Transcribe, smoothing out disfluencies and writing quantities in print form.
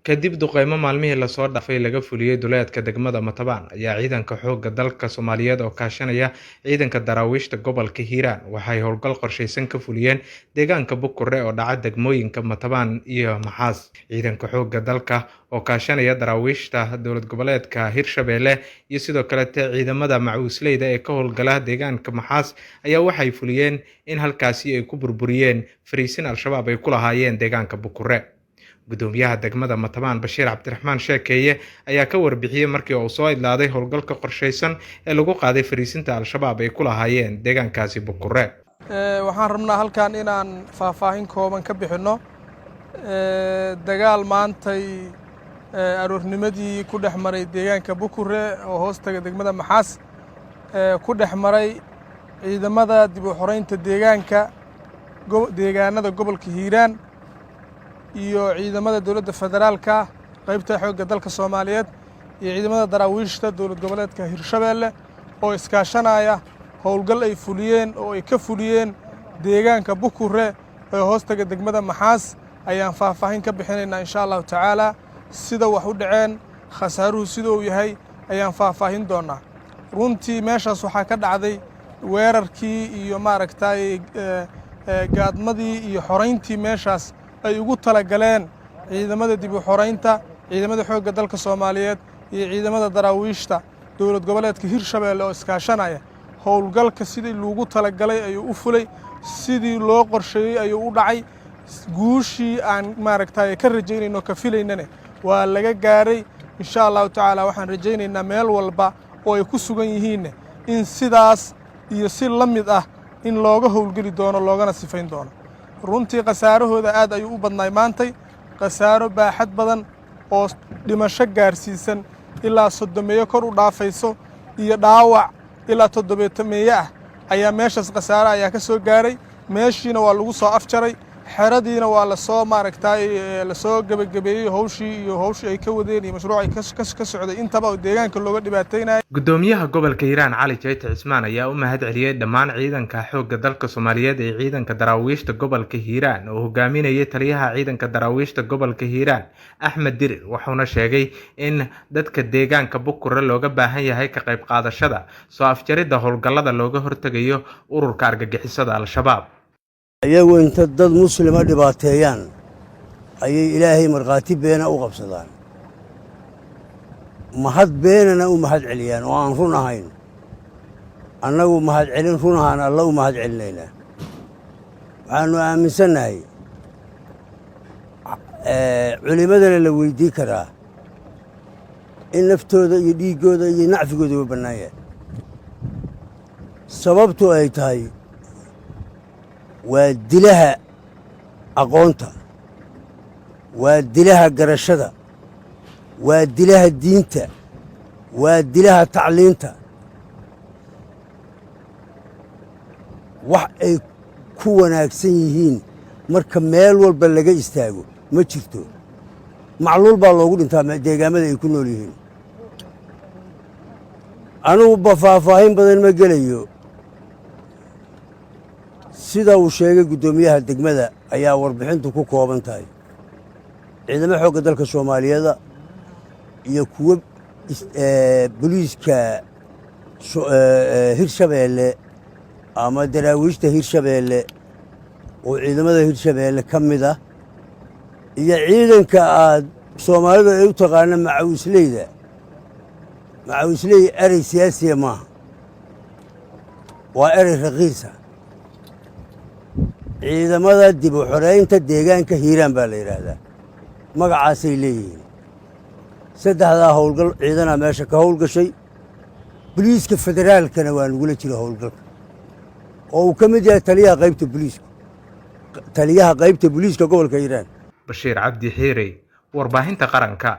Kadib duqeymo maalmihii la soo dhaafay laga fuliyay duleedka degmada Matabaan ayaa ciidanka xoogga dalka Soomaaliyeed oo kaashanaya ciidanka daraawiishta gobolka Hiiraan waxay howlgal qorsheysan ka fuliyeen deegaanka Bukure oo dhaca degmooyinka Matabaan iyo Maxaas. Ciidanka xoogga dalka oo kaashanaya daraawiishta dowlad goboleedka Hirshabelle iyo sidoo kaleete ciidamada macuusleyda ee ka howlgala deegaanka Maxaas ayaa waxay fuliyeen in halkaasi ay ku burburiyeen fariisin Al-Shabaab ay ku lahaayeen deegaanka Bukure. Gudoomiyaha degmada Matabaan Bashiir Cabdiraxmaan Sheekeeye ayaa ka warbixiyey markii uu soo idlaaday howlgalka qorsheysan ee lagu qaaday fariisinta Al-Shabaab ay ku lahaayeen deegaankaasi Bukure. Waxaan rabnaa halkan inaan faahfaahin kooban ka bixinno dagaal maantay aroornimadii ku dhex maray deegaanka Bukure oo hoostaga degmada Maxaas, ku dhex maray ciidamada dib u xoreynta deegaanka deegaanada gobolka Hiiraan iyo ciidamada dowladda federaalka, qaybta xoogga dalka Soomaaliyeed, iyo ciidamada daraawiishta dowlad goboleedka Hirshabeelle oo iskaashanaya. Howlgal ay fuliyeen oo ay ka fuliyeen deegaanka Bukure ee hoostaga degmada Maxaas ayaan faahfaahin ka bixinaynaa, insha Allahu tacaala. Sida wax u dhaceen, khasaaruhu sida uu yahay ayaan faahfaahin doonnaa. Runtii meeshaas waxaa ka dhacday weerarkii iyo maaragtay gaadmadii iyo xorayntii meeshaas ay ugu talagaleen ciidamada dib u xoraynta, ciidamada xoogga dalka Soomaaliyeed iyo ciidamada daraawiishta dowlad goboleedka Hirshabeelle oo iskaashanaya. Howlgalka sidii loogu talagalay ayuu u fulay, sidii loo qorsheeyey ayuu u dhacay. Guushii aan maaragtay ka rajaynayno, ka filaynane, waa laga gaaray, insha Allahu tacaala. Waxaan rajaynaynaa meel walba oo ay ku sugan yihiinne in sidaas iyo si la mid ah in looga howlgeli doono, loogana sifayn doono. Runtii khasaarahooda aad ayuu u badnaay maantay. Khasaaro baaxad badan oo dhimasho gaarsiisan ilaa 30meeyo kor u dhaafayso iyo dhaawac ilaa 70meeye ah ayaa meeshaas khasaare ayaa ka soo gaaray. Meeshiina waa lagu soo afjaray, xeradiina waa lasoo maaragtay lasoo gebagabeeyey howshii iyo howshii ay ka wadeen iyo mashruuc ay ka socday intaba oo deegaanka looga dhibaataynaya. Gudoomiyaha gobolka Hiiraan Cali Jayte Cismaan ayaa u mahad celiyey dhammaan ciidanka xoogga dalka Soomaaliyeed ee ciidanka daraawiishta gobolka Hiiraan oo hogaaminayay taliyaha ciidanka daraawiishta gobolka Hiiraan Axmed Dirir, wuxuuna sheegay in dadka deegaanka Bukure looga baahan yahay ka qayb qaadashada soo afjaridda howlgallada looga hortegayo ururka argagixisada Al-Shabaab. Iyagu inta dad muslima dhibaateeyaan ayay Ilaahay markhaati beena u qabsadaan, mahad beenana u mahad celiyaan oo aan run ahayn. Annagu mahad celin run ahaan Alla u mahad celinaynaa. Waxaannu aaminsannahay, culimmadana la weydii karaa, in naftooda iyo dhiiggooda iyo nacfigooda u bannaan yahay. Sababtu ay tahay waa dilaha aqoonta, waa dilaha garashada, waa dilaha diinta, waa dilaha tacliinta. Wax ay ku wanaagsan yihiin marka meel walba laga istaago ma jirto. Macluul baa loogu dhintaa deegaamada ay ku nool yihiin. Anuguba faahfaahin badan ma gelayo. Sida uu sheegay guddoomiyaha degmada ayaa warbixintu ku kooban tahay. Ciidamo xoogga dalka Soomaaliyeeda iyo kuwo boliiska Hirshabeelle ama daraawiishta Hirshabeelle oo ciidamada Hirshabeelle ka mid ah iyo ciidanka aad Soomaalidu ay u taqaana macawisleyda. Macawisley erey siyaasiya maaha, waa erey raqiisa. Ciidamada dib u xoreynta deegaanka Hiiraan baa la yidhaahdaa, magacaasay leeyihiin. Saddexdaa howlgal ciidanaa meesha ka howlgashay. Boliiska federaalkana waa nagula jira howlgalka, oo uu ka mid yahay taliyaha qaybta boliisku, taliyaha qaybta boliiska gobolka Hiiraan. Bashiir Cabdi Xiirey, Warbaahinta Qaranka.